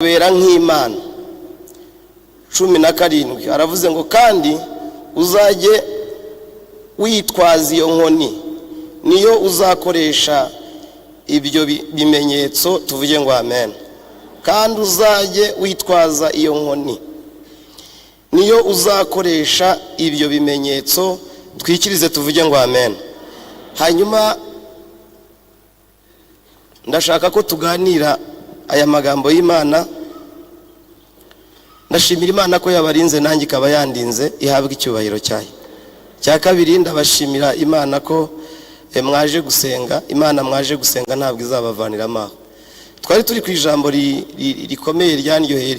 Bera nk'Imana. 17 aravuze ngo: "Kandi uzajye witwaza iyo nkoni, niyo uzakoresha ibyo bimenyetso." Tuvuge ngo amen. "Kandi uzajye witwaza iyo nkoni, niyo uzakoresha ibyo bimenyetso." Twikirize tuvuge ngo amen. Hanyuma ndashaka ko tuganira aya magambo y'Imana. Ndashimira Imana ko yabarinze, nanjye ikaba yandinze, ihabwa icyubahiro cyayo. Cya kabiri, ndabashimira Imana ko mwaje gusenga. Imana mwaje gusenga ntabwo izabavaniramo aho. Twari turi ku ijambo rikomeye ryandyoheye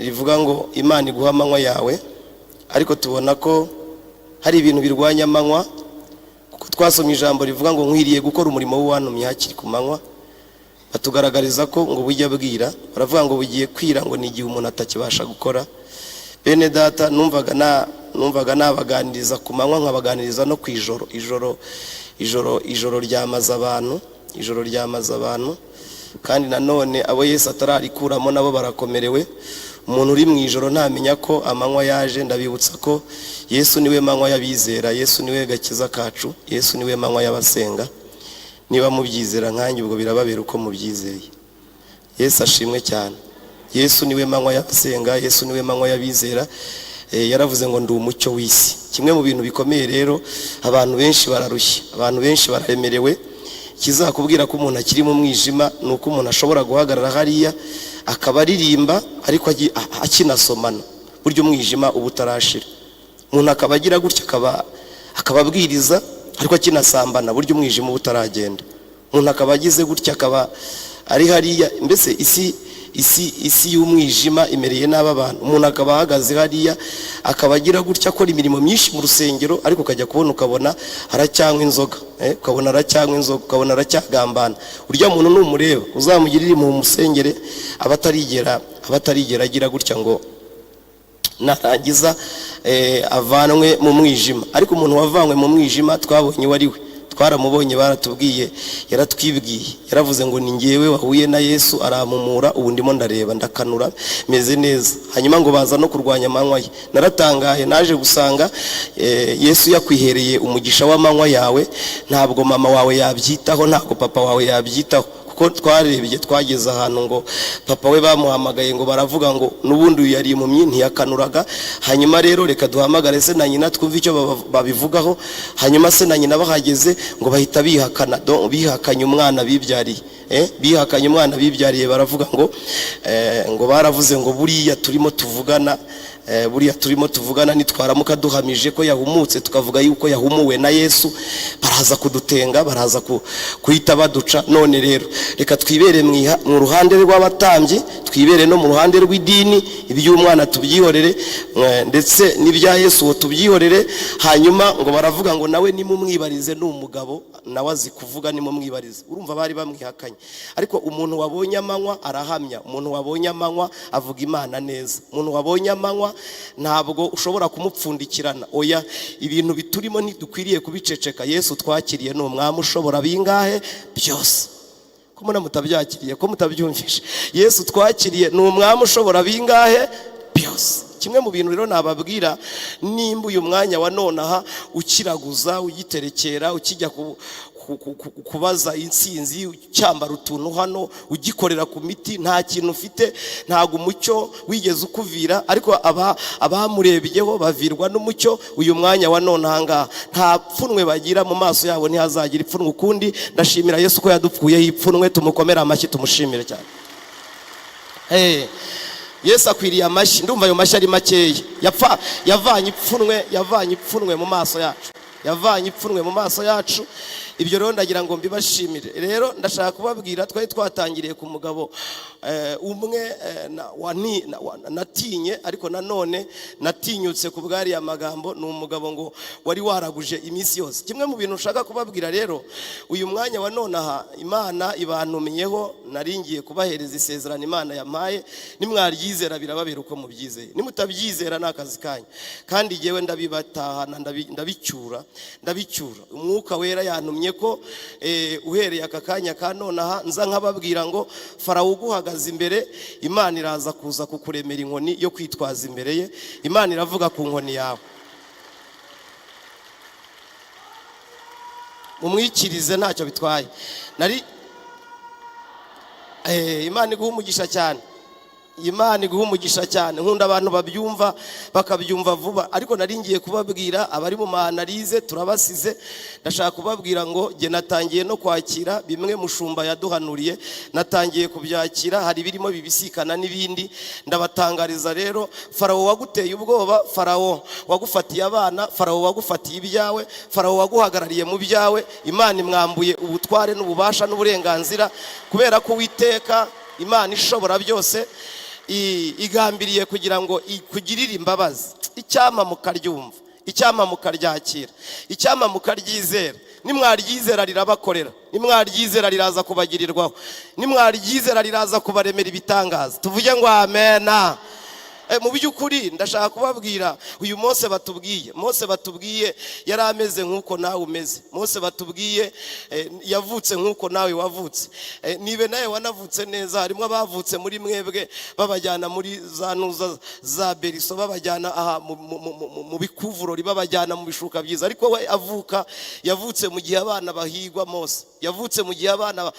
rivuga ngo Imana iguha amanywa yawe. Ariko tubona ko hari ibintu birwanya amanywa, kuko twasomye ijambo rivuga ngo nkwiriye gukora umurimo w'uwantumye hakiri ku manywa. Batugaragariza ko ngo bujya bwira, baravuga ngo bugiye kwira, ngo ni igihe umuntu atakibasha gukora. Bene data, numvaga nabaganiriza ku manywa, nkabaganiriza no ku ijoro. Ijoro ryamaze abantu, ijoro ryamaze abantu. Kandi nanone abo Yesu atararikuramo nabo barakomerewe. Umuntu uri mu ijoro ntamenya ko amanywa yaje. Ndabibutsa ko Yesu niwe manywa y'abizera, Yesu niwe gakiza kacu, Yesu niwe manywa y'abasenga. Niba mubyizera nkanjye, ubwo birababera uko mubyizeye. Yesu ashimwe cyane. Yesu niwe manywa y'abasenga, Yesu niwe manywa y'abizera. Yaravuze ngo: "Ndi umucyo w'isi." Kimwe mu bintu bikomeye rero, abantu benshi bararushye, abantu benshi bararemerewe. Ikizakubwira ko umuntu akiri mu mwijima ni uko umuntu ashobora guhagarara hariya akaba aririmba, ariko akinasomana. Burya umwijima uba utarashira. Umuntu akaba agira gutya, akaba abwiriza ariko akinasambana. Burya umwijima uba utaragenda. Umuntu akaba agize gutya, akaba ari hariya. Mbese isi y'umwijima imereye nabi abantu. Umuntu akaba ahagaze hariya, akaba agira gutya, akora imirimo myinshi mu rusengero, ariko ukajya kubona ukabona aracyanywa inzoga, ukabona aracyanywa inzoga, ukabona aracyagambana. Urya muntu numureba uzamugirire mu musengere, aba atarigera agira gutya ngo narangiza avanwe mu mwijima. Ariko umuntu wavanywe mu mwijima twabonye uwo ari we, twaramubonye, baratubwiye, yaratwibwiye. Yaravuze ngo: "Ni ngewe wahuye na Yesu arampumura, ubu ndimo ndareba, ndakanura, meze neza." Hanyuma ngo baza no kurwanya amanywa ye. Naratangaye, naje gusanga Yesu yakwihereye umugisha w'amanywa yawe, ntabwo mama wawe yabyitaho, ntabwo papa wawe yabyitaho. Kuko twarebye, twageze ahantu ngo papa we bamuhamagaye, ngo baravuga ngo n'ubundi uyu yari impumyi, ntiyakanuraga. Hanyuma rero reka duhamagare se na nyina twumve icyo babivugaho. Hanyuma se na nyina bahageze ngo bahita bihakana. Bihakanye umwana bibyariye, bihakanye umwana bibyariye. Baravuga ngo ngo baravuze ngo buriya turimo tuvugana, buriya turimo tuvugana, nitwaramuka duhamije ko yahumutse, tukavuga yuko yahumuwe na Yesu, baraza kudutenga, baraza kuhita baduca. None rero reka twibere mu ruhande rw'abatambyi, twibere no mu ruhande rw'idini, iby'umwana tubyihorere, ndetse n'ibya Yesu uwo tubyihorere. Hanyuma ngo baravuga ngo nawe nimumwibarize, ni umugabo nawe azi kuvuga, nimumwibarize. Urumva bari bamwihakanye. Ariko umuntu wabonye amanywa arahamya, umuntu wabonye amanywa avuga Imana neza. Umuntu wabonye amanywa ntabwo ushobora kumupfundikirana. Oya, ibintu biturimo ntidukwiriye kubiceceka. Yesu twakiriye ni umwami ushobora bingahe? Byose. Ko muna mutabyakiriye, ko mutabyumvishe? Yesu twakiriye ni umwami ushobora bingahe? Byose. Kimwe mu bintu rero nababwira, nimba uyu mwanya wa nonaha ukiraguza, ugiterekera, ukijya kubaza intsinzi, ucyambara utuntu hano, ugikorera ku miti, nta kintu ufite, ntabwo umucyo wigeze ukuvira. Ariko aba abamurebyeho bavirwa n'umucyo. Uyu mwanya wa none ahangaha nta pfunwe bagira, mu maso yabo ntihazagira ipfunwe ukundi. Ndashimira Yesu ko yadupfuyeho ipfunwe. Tumukomere amashyi, tumushimire cyane. Hey. Yesu akwiriye amashyi. Ndumva ayo mashyi ari makeya. Yapfa yavanye ipfunwe, yavanye ipfunwe mu maso yacu, yavanye ipfunwe mu maso yacu. Ibyo rero ndagira ngo mbibashimire. Rero ndashaka kubabwira, twari twatangiriye ku mugabo umwe natinye, ariko nanone natinyutse ku bw'ariya magambo. Ni umugabo ngo wari waraguje iminsi yose. Kimwe mu bintu nshaka kubabwira rero uyu mwanya wa none aha, Imana ibantumiyeho, nari ngiye kubahereza isezerano Imana yampaye. Nimwaryizera birababera uko mubyizeye, nimutabyizera ni akazi kanyu. Kandi jyewe ndabibatahana, ndabicyura, ndabicyura. Umwuka Wera yantumyeho. Mumenye ko uhereye aka kanya ka nonaha nza nkababwira ngo Farawo uguhagaze imbere, Imana iraza kuza kukuremera inkoni yo kwitwaza imbere ye. Imana iravuga ku nkoni yawe, mumwikirize ntacyo bitwaye. Nari Imana iguha umugisha cyane, Imana iguha umugisha cyane. Nkunda abantu babyumva bakabyumva vuba, ariko nari ngiye kubabwira abari mu ma analyse turabasize. Ndashaka kubabwira ngo jye natangiye no kwakira bimwe mushumba yaduhanuriye, natangiye kubyakira, hari ibirimo bibisikana n'ibindi. Ndabatangariza rero, Farawo waguteye ubwoba, Farawo wagufatiye abana, Farawo wagufatiye ibyawe, Farawo waguhagarariye mu byawe, Imana imwambuye ubutware n'ububasha n'uburenganzira, kubera ko Uwiteka Imana ishobora byose igambiriye kugira ngo ikugirire imbabazi. Icyampa mukaryumva, icyampa mukaryakira, icyampa mukaryizera. Nimwaryizera rirabakorera, nimwaryizera riraza kubagirirwaho, nimwaryizera riraza kubaremera ibitangaza. Tuvuge ngo amena. Mu by'ukuri ndashaka kubabwira uyu Mose batubwiye, Mose batubwiye yari ameze nk'uko nawe umeze. Mose batubwiye yavutse nk'uko nawe wavutse. Nibe nawe wanavutse neza, harimo abavutse muri mwebwe babajyana muri za ntuza za beriso, babajyana aha mu bikuvurori, babajyana mu bishuka byiza. Ariko we avuka, yavutse mu gihe abana bahigwa. Mose yavutse mu gihe abana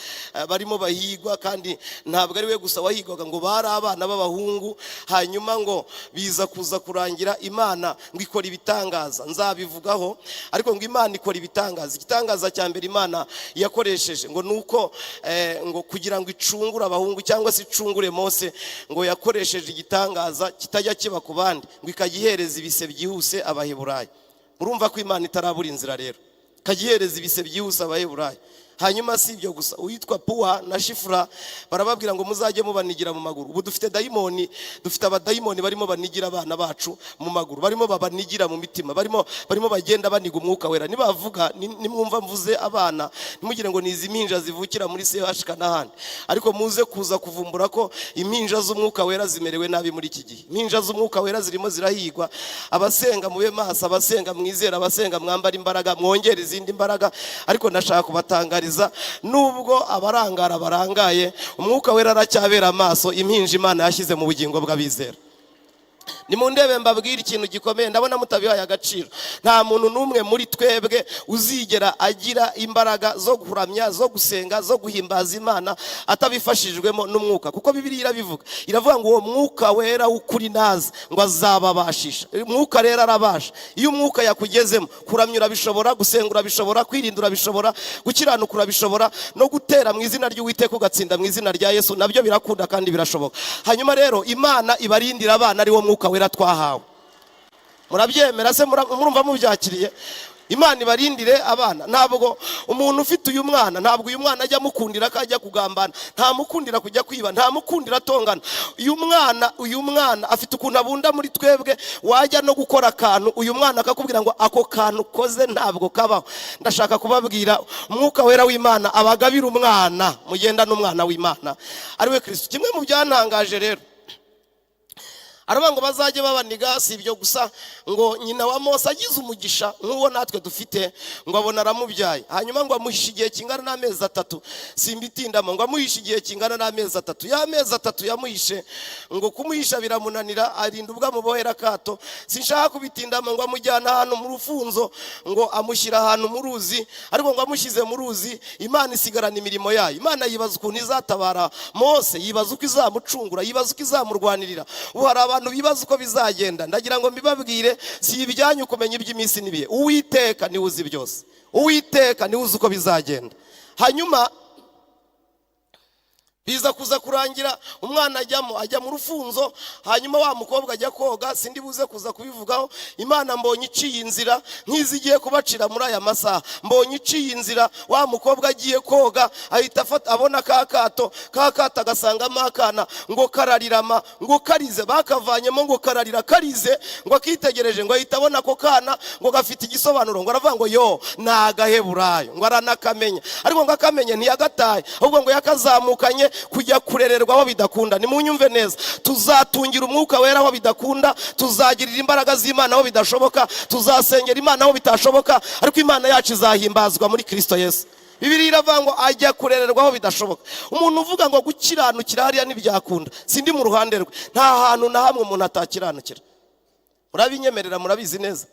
barimo bahigwa, kandi ntabwo ari we gusa wahigwaga, ngo bari abana b'abahungu. Hanyuma ngo biza kuza kurangira Imana ngo ikora ibitangaza, nzabivugaho, ariko ngo Imana ikora ibitangaza. Igitangaza cya mbere Imana yakoresheje ngo nuko ngo kugira ngo icungure abahungu cyangwa se icungure Mose, ngo yakoresheje igitangaza kitajya kiba ku bandi, ngo ikagihereza ibise byihuse Abaheburayo. Murumva ko Imana itarabura inzira rero, ikagihereza ibise byihuse Abaheburayo. Hanyuma si ibyo gusa, uwitwa Puwa na Shifura barababwira ngo muzajye mubanigira mu maguru. Ubu dufite dayimoni, dufite abadayimoni barimo banigira abana bacu mu maguru, barimo babanigira mu mitima, barimo bagenda baniga umwuka wera. Nibavuga, nimwumva mvuze abana, ntimugire ngo ni izi mpinja zivukira muri CHK n'ahandi, ariko muze kuza kuvumbura ko impinja z'umwuka wera zimerewe nabi muri iki gihe. Impinja z'umwuka wera zirimo zirahigwa. Abasenga mube maso, abasenga mwizera, abasenga mwambara imbaraga, mwongere izindi mbaraga. Ariko ndashaka kubatangariza, nubwo abarangara barangaye, umwuka wera aracyabera amaso impinja Imana yashyize mu bugingo bw'abizera. Nimundebe mbabwire ikintu gikomeye, ndabona mutabihaye agaciro. Nta muntu n'umwe muri twebwe uzigera agira imbaraga zo kuramya, zo gusenga, zo guhimbaza Imana atabifashijwemo n'umwuka, kuko Bibiliya irabivuga, iravuga ngo uwo mwuka wera w'ukuri naza ngo azababashisha. Umwuka rero arabasha. Iyo umwuka yakugezemo, kuramya urabishobora, gusenga urabishobora, kwirinda urabishobora, gukiranuka urabishobora, no gutera mu izina ry'Uwiteka ugatsinda mu izina rya Yesu, nabyo birakunda kandi birashoboka. Hanyuma rero Imana ibarindira abana ari wo mwuka wera twahawe. Murabyemera se? Murumva mubyakiriye? Imana ibarindire abana. Ntabwo umuntu ufite uyu mwana, ntabwo uyu mwana ajya amukundira ko ajya kugambana, ntamukundira kujya kwiba, ntamukundira atongana. Uyu mwana afite ukuntu abunda muri twebwe, wajya no gukora akantu uyu mwana akakubwira ngo ako kantu ukoze ntabwo kabaho. Ndashaka kubabwira umwuka wera w'Imana abagabira umwana, mugenda n'umwana w'Imana ari we Kristo. Kimwe mu byantangaje rero, aravuga ngo bazajye babaniga. Si ibyo gusa, ngo nyina wa Mose agize umugisha nk'uwo natwe dufite, ngo abona aramubyaye, hanyuma ngo amuhishe igihe kingana n'amezi 3. Simbitindamo, ngo amuhishe igihe kingana n'amezi 3. Ya mezi 3 yamuhishe, ngo kumuhisha biramunanira, arinda ubwo amubohera akato. Sinshaka kubitindamo, ngo amujyana ahantu mu rufunzo, ngo amushyira ahantu mu ruzi, ariko ngo amushyize mu ruzi, Imana isigarana imirimo yayo. Imana yibaza ukuntu izatabara Mose, yibaza uko izamucungura, yibaza uko izamurwanirira. Ubu hari abantu bibaza uko bizagenda. Ndagira ngo mbibabwire, si ibyanyu kumenya iby'iminsi n'ibihe. Uwiteka niwe uzi byose, Uwiteka niwe uzi uko bizagenda. Hanyuma biza kuza kurangira umwana ajya mu rufunzo, hanyuma wa mukobwa ajya koga. Sindi buze kuza kubivugaho. Imana mbonye iciye inzira nk'izigiye kubacira muri aya masaha, mbonye iciye inzira. Wa mukobwa agiye koga, ahita afata, abona ka kato, ka kato agasangamo akana, ngo kararirama, ngo karize, bakavanyemo ngo kararira karize, ngo akitegereje, ngo ahita abona ako kana ngo gafite igisobanuro, ngo aravuga ngo yo ni agaheburayo, ngo aranakamenya. Ariko ngo akamenye ntiyagataye, ahubwo ngo yakazamukanye kujya kurererwa aho bidakunda. Nimunyumve neza, tuzatungira Umwuka Wera aho bidakunda, tuzagirira imbaraga z'Imana aho bidashoboka, tuzasengera Imana aho bitashoboka, ariko Imana yacu izahimbazwa muri Kirisito Yesu. Bibiliya iravuga ngo ajya kurererwa aho bidashoboka. Umuntu uvuga ngo gukiranukira hariya ntibyakunda, sindi mu ruhande rwe. Nta hantu na hamwe umuntu atakiranukira. Murabinyemerera, murabizi neza.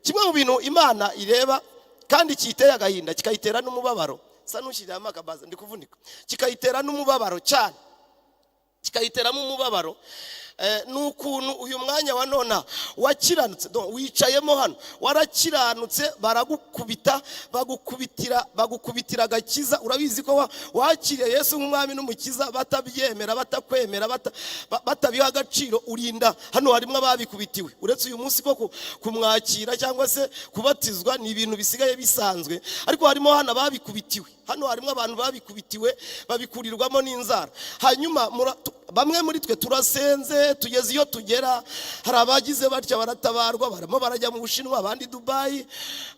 Kimwe mu bintu Imana ireba kandi kiyiteye agahinda, kikayitera n'umubabaro, sa n'ushyiramo akabaza ndi kuvunika, kikayitera n'umubabaro cyane, kikayiteramo umubabaro, ni ukuntu uyu mwanya wa nona wakiranutse. Wicayemo hano warakiranutse, baragukubita, bagukubitira agakiza. Urabizi ko wakiriye Yesu nk'umwami n'umukiza, batabyemera, batakwemera, batabiha agaciro. Urinda hano harimo ababikubitiwe. Uretse uyu munsi ko kumwakira cyangwa se kubatizwa ni ibintu bisigaye bisanzwe, ariko harimo hano ababikubitiwe. Hano harimo abantu babikubitiwe, babikurirwamo n'inzara. Hanyuma bamwe muri twe turasenze, tugeze iyo tugera. Hari abagize batya baratabarwa, barimo barajya mu Bushinwa, abandi Dubayi,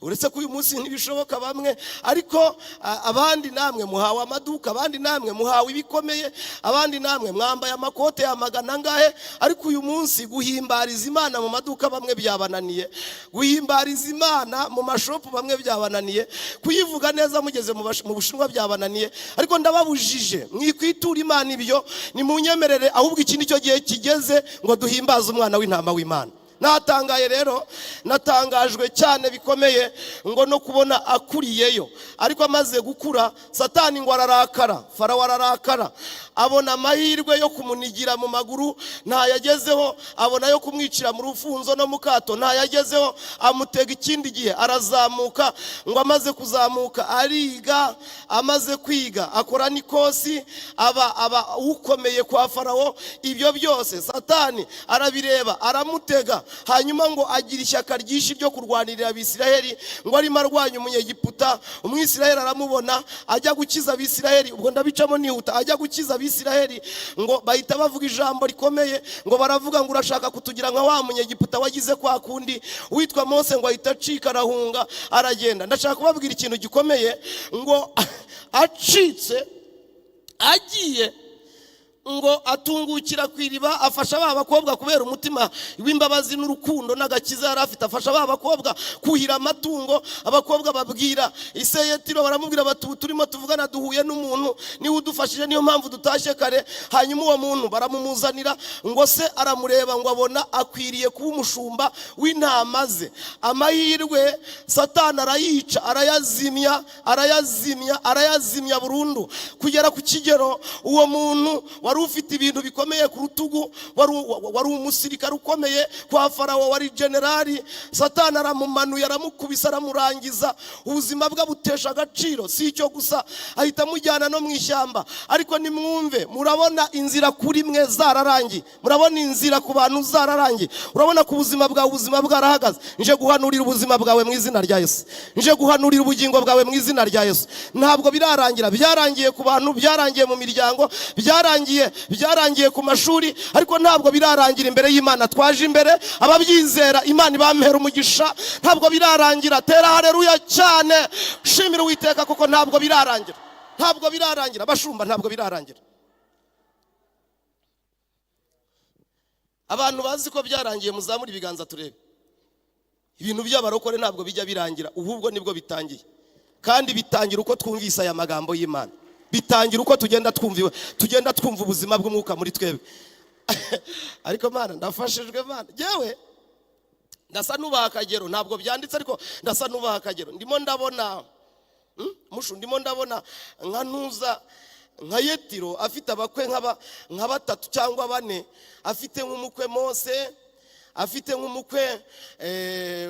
uretse ko uyu munsi ntibishoboka bamwe. Ariko abandi namwe muhawe amaduka, abandi namwe muhawe ibikomeye, abandi namwe mwambaye amakote ya magana angahe. Ariko uyu munsi guhimbariza Imana mu maduka bamwe byabananiye, guhimbariza Imana mu mashopu bamwe byabananiye, kuyivuga neza mugeze mu Bushinwa byabananiye. Ariko ndababujije, mwikwitura Imana ibyo, nimunyemerere. Ahubwo iki ni cyo gihe kigeze ngo duhimbaze umwana w'intama w'Imana. Natangaye rero, natangajwe cyane bikomeye ngo no kubona akuriyeyo. Ariko amaze gukura, Satani ngo ararakara, Farawo ararakara, abona amahirwe yo kumunigira mu maguru ntayagezeho, abona yo kumwicira mu rufunzo no mu kato ntayagezeho, amutega ikindi gihe arazamuka. Ngo amaze kuzamuka ariga, amaze kwiga akora n'ikosi, aba ukomeye kwa Farawo. Ibyo byose Satani arabireba, aramutega. Hanyuma ngo agira ishyaka ryinshi ryo kurwanirira Abisiraheli. Ngo arimo arwanya Umunyegiputa, Umwisiraheli aramubona ajya gukiza Abisiraheli. Ubwo ndabicamo nihuta. Ajya gukiza Abisiraheli, ngo bahita bavuga ijambo rikomeye, ngo baravuga ngo urashaka kutugira nka wa Munyegiputa wagize kwa kundi witwa Mose. Ngo ahita acika, arahunga, aragenda. Ndashaka kubabwira ikintu gikomeye. Ngo acitse agiye, ngo atungukira ku iriba, afasha ba bakobwa kubera umutima w'imbabazi n'urukundo n'agakiza yari afite. Afasha ba bakobwa kuhira amatungo. Abakobwa babwira iseyetiro, baramubwira bati ubu turimo tuvugana duhuye n'umuntu, niwe udufashije, niyo mpamvu dutashye kare. Hanyuma uwo muntu baramumuzanira, ngo se aramureba, ngo abona akwiriye kuba umushumba w'intama ze. Amahirwe Satani arayica, arayazimya, arayazimya, arayazimya burundu, kugera ku kigero uwo muntu wari ufite ibintu bikomeye ku rutugu, wari umusirikare ukomeye kwa Farawo, wari generali, Satani aramumanuye, aramukubisa, aramurangiza, ubuzima bwe abutesha agaciro. Si icyo gusa, ahita amujyana no mu ishyamba. Ariko nimwumve, murabona inzira kuri mwe zararangiye, murabona inzira ku bantu zararangiye, urabona ku buzima bwawe ubuzima bwarahagaze. Nje guhanurira ubuzima bwawe mu izina rya Yesu, nje guhanurira ubugingo bwawe mu izina rya Yesu. Ntabwo birarangira. Byarangiye ku bantu, byarangiye mu miryango, byarangiye ku mashuri, ariko ntabwo birarangira imbere y'Imana. Twaje imbere ababyizera, Imana ibampera umugisha. Ntabwo birarangira. Tera haleluya cyane, shimira Uwiteka, kuko ntabwo birarangira, ntabwo birarangira. Bashumba, ntabwo birarangira. Abantu bazi ko byarangiye muzamure ibiganza turebe. Ibintu by'abarokore ntabwo bijya birangira, ahubwo nibwo bitangiye. Kandi bitangira uko twumvise aya magambo y'Imana, bitangira uko tugenda twumva ubuzima bw'umwuka muri twebwe. Ariko Mana, ndafashijwe Mana. Yewe, ndasa nubaha akagero, ntabwo byanditse ariko ndasa nubaha akagero. Ndimo ndabona mushu, ndimo ndabona nka ntuza nka Yetiro afite abakwe nka batatu cyangwa bane, afite nk'umukwe Mose, afite nk'umukwe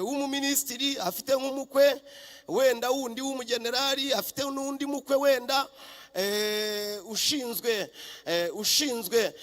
w'umuminisitiri, afite nk'umukwe wenda wundi w'umugenerali, afite n'undi mukwe wenda ushinzwe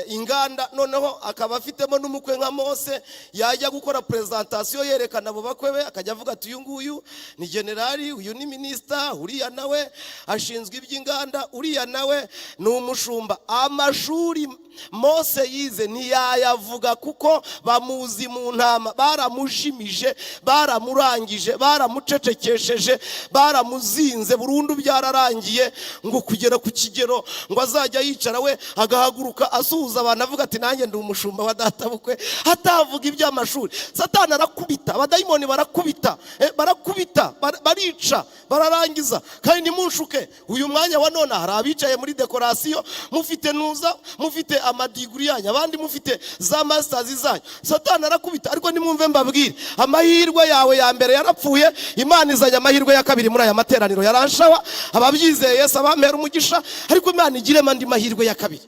inganda. Noneho akaba afitemo n'umukwe nka Mose. Yajya gukora presentation yerekana abo bakwe be, akajya avuga ati uyu nguyu ni generali, uyu ni minisita, uriya nawe ashinzwe iby'inganda, uriya nawe ni umushumba. Amashuri Mose yize ntiyayavuga kuko bamuzi mu ntama, baramujimije, baramurangije, baramucecekesheje, baramuzinze burundu, byararangiye. Ngo Kugera ku kigero ngo azajya yicara we agahaguruka asuhuza abantu, avuga ati: "Nanjye ndi umushumba wa databukwe," atavuga iby'amashuri. Satani arakubita, abadayimoni barakubita, barakubita, barica, bararangiza. Kandi ntimunshuke, uyu mwanya wa none hari abicaye muri décoration, mufite nuza, mufite amadegree yanyu, abandi mufite za masters zanyu. Satani arakubita, ariko nimwumve mbabwire, amahirwe yawe ya mbere yarapfuye, Imana izanye amahirwe ya kabiri muri aya materaniro yaranshawa. Ababyizeye, Yesu abampera umugisha. Ariko Imana igiremo andi mahirwe ya kabiri.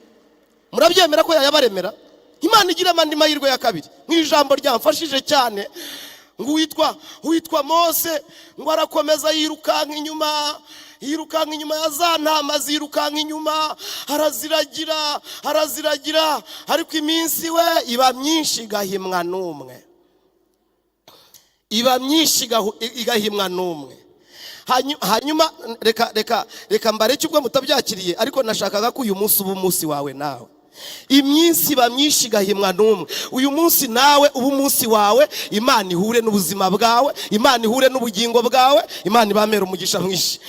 Murabyemera ko yayabaremera? Imana igiremo andi mahirwe ya kabiri. Mu ijambo ryamfashije cyane, ngo uwitwa Mose ngo arakomeza yirukanka inyuma, yirukanka inyuma ya za ntama, zirukanka inyuma, araziragira, araziragira, ariko iminsi we iba myinshi igahimwa n'umwe, iba myinshi igahimwa n'umwe. Hanyuma reka mbareke ubwo mutabyakiriye, ariko nashakaga ko uyu munsi uba umunsi wawe nawe. Iminsi iba myinshi igahimwa n'umwe. Uyu munsi nawe uba umunsi wawe, Imana ihure n'ubuzima bwawe, Imana ihure n'ubugingo bwawe, Imana ibamera umugisha mwinshi.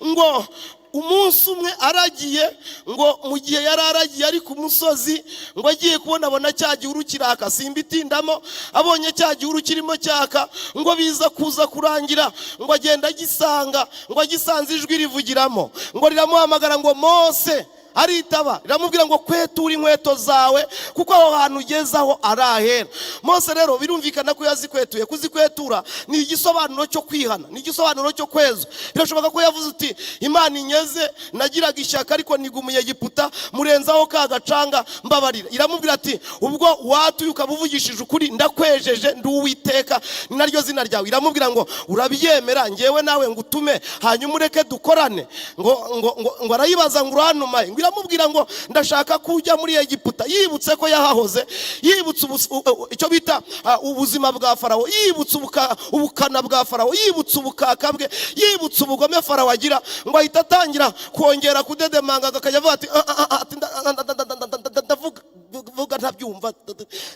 Ngo umunsi umwe aragiye, ngo mu gihe yari aragiye ari ku musozi, ngo agiye kubona abona cya gihuru kiraka. Simbitindamo. Abonye cya gihuru kirimo cyaka, ngo biza kuza kurangira ngo agenda agisanga, ngo agisanze ijwi rivugiramo, ngo riramuhamagara ngo: "Mose!" Aritaba, riramubwira ngo: "Kwetura inkweto zawe, kuko aho hantu ugeze aho ari ahera." Mose rero birumvikana ko yazikwetuye. Kuzikwetura ni igisobanuro cyo kwihana, ni igisobanuro cyo kwezwa. Birashoboka ko yavuze uti: "Imana inyeze, nagiraga ishyaka ariko niga umunyegiputa, murenzaho ka gacanga, mbabarira." Iramubwira ati: "Ubwo watuye ukaba uvugishije ukuri, ndakwejeje, ndi Uwiteka, ni naryo zina ryawe." Iramubwira ngo: "Urabyemera ngewe nawe ngutume, hanyuma ureke dukorane?" Ngo arayibaza ngo: "Urantumaye?" Ngo iramubwira ngo: "Ndashaka ko ujya muri Egiputa." Yibutse ko yahahoze, yibutse icyo bita ubuzima bwa Farawo, yibutse ubukana bwa Farawo, yibutse ubukaka bwe, yibutse ubugome Farawo agira, ngo ahita atangira kongera kudedemanga, akajya avuga ati: "Ah, ah, ah," ati, "Ndavuga vuga ntabyumva,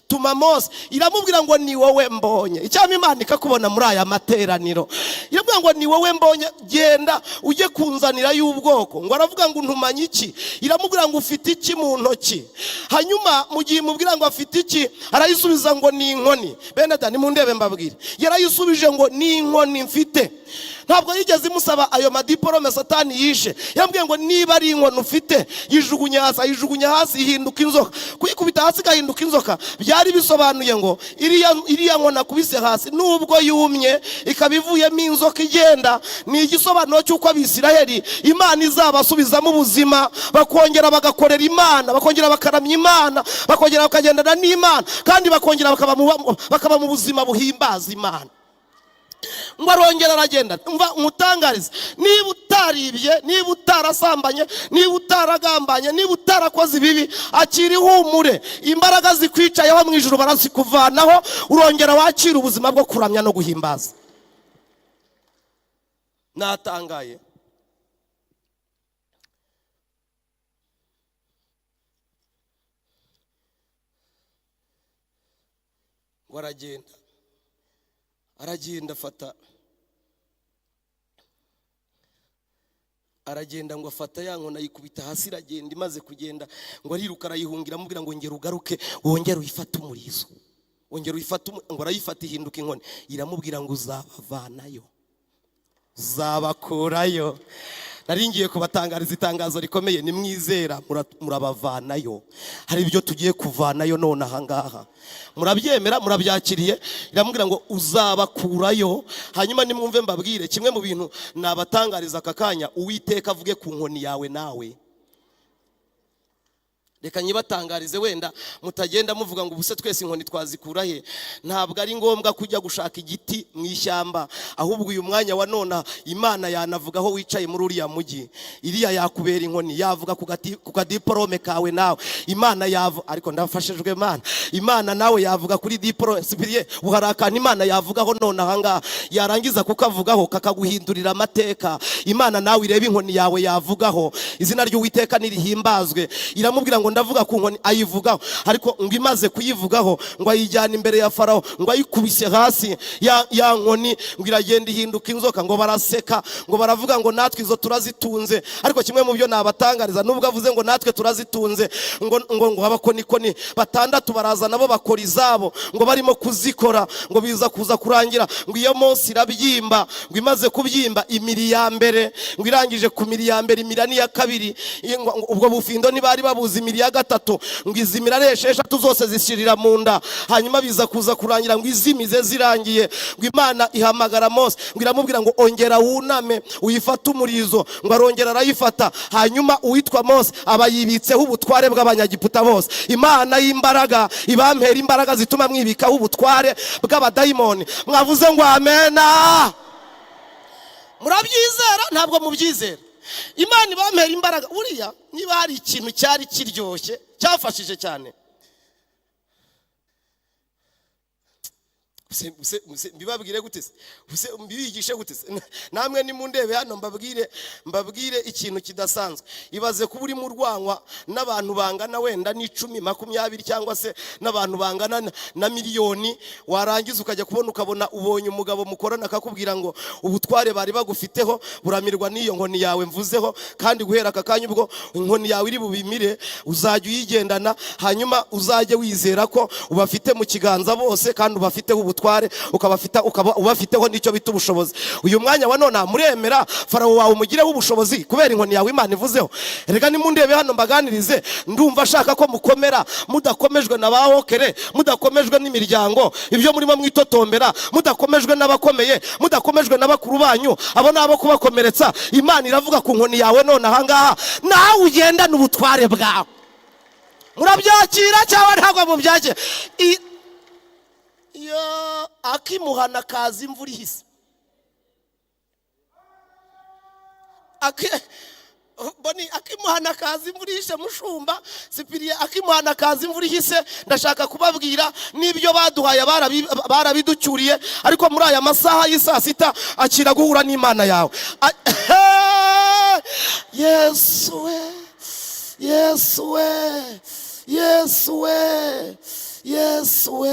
tuma Mose." Iramubwira ngo: "Ni wowe mbonye." Icyampa Imana ikakubona muri aya materaniro. Iramubwira ngo: "Ni wowe mbonye, genda ujye kunzanira y'ubwoko." Ngo aravuga ngo: "Ntumanye iki?" Iramubwira ngo: "Ufite iki mu ntoki?" Hanyuma mu gihe imubwira ngo afite iki, arayisubiza ngo: "Ni inkoni." Bene da, nimundebe mbabwire, yarayisubije ngo: "Ni inkoni mfite." Ntabwo yigeze imusaba ayo madiporome Satani yishe. Yambwiye ngo: "Niba ari inkoni ufite, yijugunye hasi." Ayijugunya hasi, ihinduka inzoka. Kuyikubita hasi igahinduka inzoka byari bisobanuye ngo iriya nkoni akubise hasi, nubwo yumye ikaba ivuyemo inzoka igenda, ni igisobanuro cy'uko Abisiraheli Imana izabasubizamo ubuzima, bakongera bagakorera Imana, bakongera bakaramya Imana, bakongera bakagendana n'Imana, kandi bakongera bakaba mu buzima buhimbaza Imana. Ngo arongera aragenda. Mva nkutangarize, niba utaribye, niba utarasambanye, niba utaragambanye, niba utarakoze ibibi, akira ihumure. Imbaraga zikwicayeho mu ijuru barazikuvanaho, urongera wakira ubuzima bwo kuramya no guhimbaza. Natangaye. Ngo aragenda, aragenda afata, aragenda ngo afata ya nkoni, ayikubita hasi, iragenda. Imaze kugenda, ngo ariruka, arayihungira, amubwira ngo: "Ngera ugaruke, wongere uyifate umurizo, wongere uyifate." Ngo arayifata, ihinduka inkoni. Iramubwira ngo: "Uzabavanayo, uzabakurayo." Nari ngiye kubatangariza itangazo rikomeye: nimwizera murabavanayo. Hari ibyo tugiye kuvanayo none ahangaha. Murabyemera? Murabyakiriye? Iramubwira ngo: "Uzabakurayo." Hanyuma nimwumve mbabwire kimwe mu bintu nabatangariza aka kanya: Uwiteka avuge ku nkoni yawe nawe. Reka nyibatangarize, wenda mutagenda muvuga ngo: "Ubuse twese inkoni twazikura he?" Ntabwo ari ngombwa kujya gushaka igiti mu ishyamba, ahubwo uyu mwanya wa nona Imana yanavuga aho wicaye muri uriya mujyi. Iriya yakubera inkoni, yavuga ku kadiporome kawe nawe. Imana yavuga, ariko ndafashijwe. Mana, Imana nawe yavuga kuri diporome sipiriye. Ubu hari akantu Imana yavugaho none ahangaha, yarangiza kukavugaho kakaguhindurira amateka. Imana nawe ireba inkoni yawe yavugaho. Izina ry'Uwiteka nirihimbazwe. Iramubwira ngo: Ndavuga ku nkoni, ayivugaho, ariko ngo imaze kuyivugaho, ngo ayijyana imbere ya Farawo, ngo ayikubise hasi ya nkoni, ngo iragenda ihinduka inzoka. Ngo baraseka, ngo baravuga ngo natwe izo turazitunze. Ariko kimwe mu byo nabatangariza, nubwo avuze ngo natwe turazitunze, ngo abakonikoni batandatu baraza, nabo bakora izabo. Ngo barimo kuzikora, ngo biza kuza kurangira ngo iyo munsi irabyimba. Ngo imaze kubyimba, imiri ya mbere. Ngo irangije ku miri ya mbere, imira n'iya kabiri. Ubwo bufindo ntibari babuzi. Imiri ya gatatu, ngo izimira ari esheshatu zose zishirira mu nda. Hanyuma biza kuza kurangira ngo izimize zirangiye, ngo Imana ihamagara Mose, ngo iramubwira ngo ongera wuname uyifate umurizo. Ngo arongera arayifata, hanyuma uwitwa Mose aba yibitseho ubutware bw'Abanyagiputa bose. Imana y'imbaraga ibampera imbaraga zituma mwibikaho ubutware bw'abadayimoni. Mwavuze ngo amena? Murabyizera? Ntabwo mubyizera. Imana ibampera imbaraga. Buriya niba hari ikintu cyari kiryoshye cyafashije cyane, mbibabwire gute se? Mbibigishe gute se? Namwe nimundebe hano, mbabwire ikintu kidasanzwe. Ibaze kuba urimo urwanywa n'abantu bangana wenda n'icumi, 20, cyangwa se n'abantu bangana na miliyoni, warangiza ukajya kubona ukabona ubonye umugabo mukorana akakubwira ngo ubutware bari bagufiteho buramirwa n'iyo nkoni yawe mvuzeho, kandi guhera aka kanya ubwo inkoni yawe iri bubimire, uzajya uyigendana, hanyuma uzajye wizera ko ubafite mu kiganza bose, kandi ubafiteho ubutware, ukaba ubafiteho n'icyo bita ubushobozi. Uyu mwanya wa none muremera Farawo wawe umugireho ubushobozi kubera inkoni yawe Imana ivuzeho? Reka nimundebe hano mbaganirize. Ndumva ashaka ko mukomera, mudakomejwe na ba hokere, mudakomejwe n'imiryango, ibyo murimo mwitotombera, mudakomejwe n'abakomeye, mudakomejwe na bakuru banyu, abo ni abo kubakomeretsa. Imana iravuga ku nkoni yawe none ahangaha, nawe ugendane ubutware bwawe. Murabyakira cyangwa ntabwo mubyakira? Iyo akimuhana kaza imvura ihise. Boni, akimuhana kaza imvura ihise. Mushumba Sipiriye, akimuhana kaza imvura ihise. Ndashaka kubabwira n'ibyo baduhaye barabiducyuriye, ariko muri aya masaha y'isaa sita akira guhura n'Imana yawe. Yesu we, Yesu we, Yesu we, Yesu we!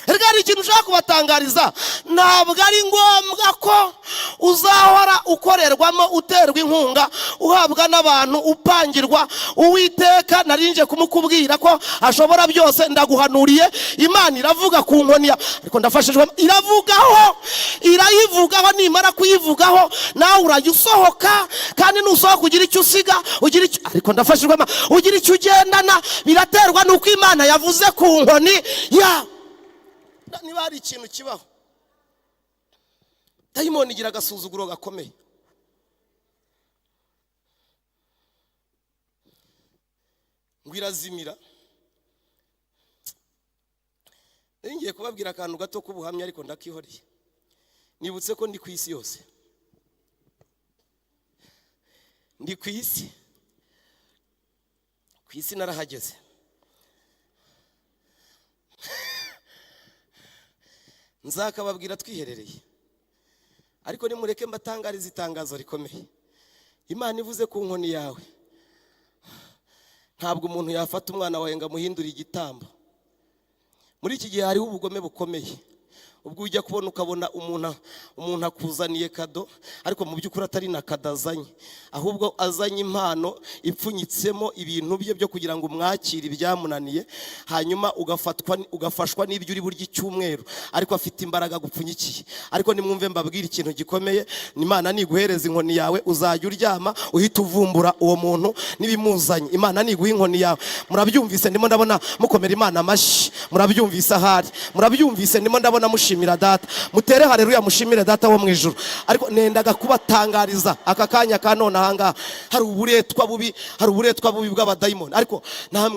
Erega hari ikintu ushaka kubatangariza: ntabwo ari ngombwa ko uzahora ukorerwamo, uterwa inkunga, uhabwa n'abantu, upangirwa. Uwiteka narinje kumukubwira ko ashobora byose. Ndaguhanuriye, Imana iravuga ku nkoni, ariko ndafashijwe, iravugaho, irayivugaho. Nimara kuyivugaho nawe urajya usohoka, kandi nusohoka ugira icyo usiga, ugira icyo, ariko ndafashijwe, ugira icyo ugendana. Biraterwa n'uko Imana yavuze ku nkoni ya. Niba hari ikintu kibaho, dayimoni igira agasuzuguro gakomeye. Ngo irazimira. Ngiye kubabwira akantu gato k'ubuhamya, ariko ndakihoreye. Nibutse ko ndi ku isi yose, ndi ku isi, ku isi narahageze. Nzakababwira twiherereye, ariko nimureke mbatangarize itangazo rikomeye. Imana ivuze ku nkoni yawe, ntabwo umuntu yafata umwana wawe ngo amuhindure igitambo. Muri iki gihe hariho ubugome bukomeye, ubwo ujya kubona ukabona umuntu akuzaniye kado, ariko mu by'ukuri atari na kado azanye, ahubwo azanye impano ipfunyitsemo ibintu bye byo kugira ngo umwakire ibyamunaniye, hanyuma ugafashwa n'ibyo uri burya icyumweru, ariko afite imbaraga agupfunyikiye. Ariko nimwumve mbabwire ikintu gikomeye: Imana niguhereza inkoni yawe, uzajya uryama uhita uvumbura uwo muntu n'ibimuzanye. Imana niguha inkoni yawe, murabyumvise? Ndimo ndabona mukomera Imana amashyi. Murabyumvise ahari? Murabyumvise? Ndimo ndabona mushimira Data. Mutere haleluya, mushimire Data wo mu ijuru. Ariko nendaga kubatangariza aka kanya ka none ahangaha, hari uburetwa bubi, hari uburetwa bubi bw'abadayimoni, ariko namwe